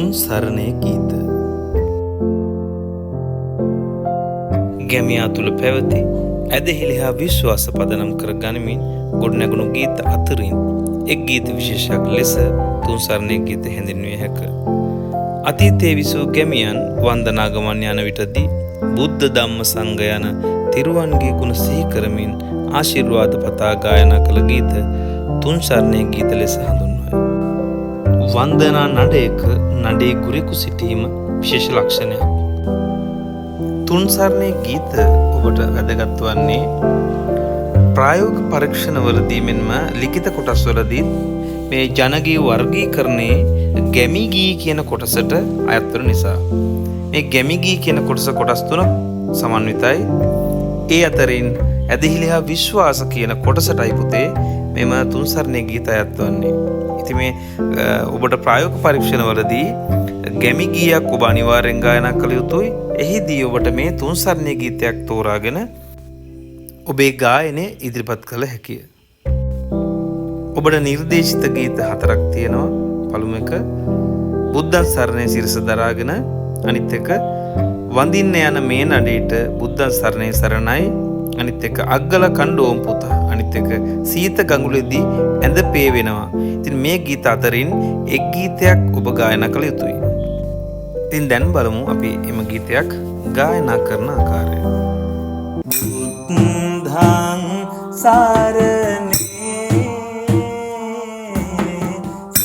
තුන් සරණේ ගීත. ගැමියා තුළ පැවති ඇදහිලි හා විශ්වාස පදනම් කර ගනිමින් ගොඩනැගුණු ගීත අතරින් එක් ගීත විශේෂයක් ලෙස තුන් සරණේ ගීත හැඳින්විය හැක. අතීතයේ විසූ ගැමියන් වන්දනා ගමන් යන විටදී බුද්ධ ධම්ම සංඝ යන තෙරුවන්ගේ ගුණ සිහි කරමින් ආශිර්වාද පතා ගායනා කළ ගීත තුන් සරණේ ගීත ලෙස හඳුන්වයි. වන්දනා නඩයක නඩේ ගුරෙකු සිටීම විශේෂ ලක්ෂණයක්. තුන් සරණේ ගීත ඔබට වැදගත් වන්නේ ප්‍රායෝගික පරීක්ෂණවලදී මෙන්ම ලිඛිත කොටස්වලදී මේ ජනගී වර්ගීකරණයේ ගැමි ගී කියන කොටසට අයත් වන නිසා. මේ ගැමි ගී කියන කොටස කොටස් තුනක් සමන්විතයි. ඒ අතරින් ඇදහිලි හා විශ්වාස කියන කොටසටයි පුතේ මෙම තුන් සරණේ ගීත අයත් වන්නේ. ඉතින් මේ ඔබට ප්‍රායෝගික පරීක්ෂණවලදී ගැමි ගීයක් ඔබ අනිවාර්යෙන් ගායනා කළ යුතුයි. එහිදී ඔබට මේ තුන් සරණේ ගීතයක් තෝරාගෙන ඔබේ ගායනය ඉදිරිපත් කළ හැකිය. ඔබට නිර්දේශිත ගීත හතරක් තියෙනවා. පළමු එක බුද්ධං සරණේ සිරස දරාගෙන, අනිත් එක වඳින්න යන මේ නඩේට බුද්ධං සරණේ සරණයි, අනිත් එක අග්ගල කණ්ඩෝම් පුතා, අනිත් එක සීත ගඟුලෙදී ඇඳ පේ වෙනවා. ඉතින් මේ ගීත අතරින් එක් ගීතයක් ඔබ ගායනා කළ යුතුයි. ඉතින් දැන් බලමු අපි එම ගීතයක් ගායනා කරන ආකාරය. බුද්ධං සරණේ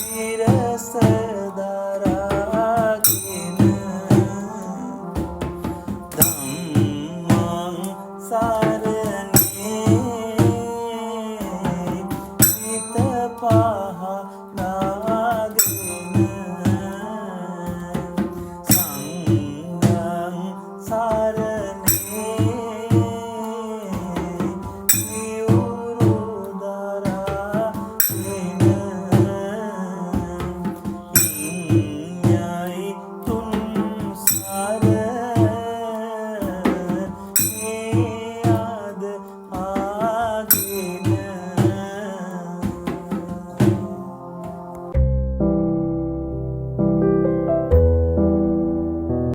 සිරස දරාගෙන, ධම්මං සරණේ සිත පහදගෙන,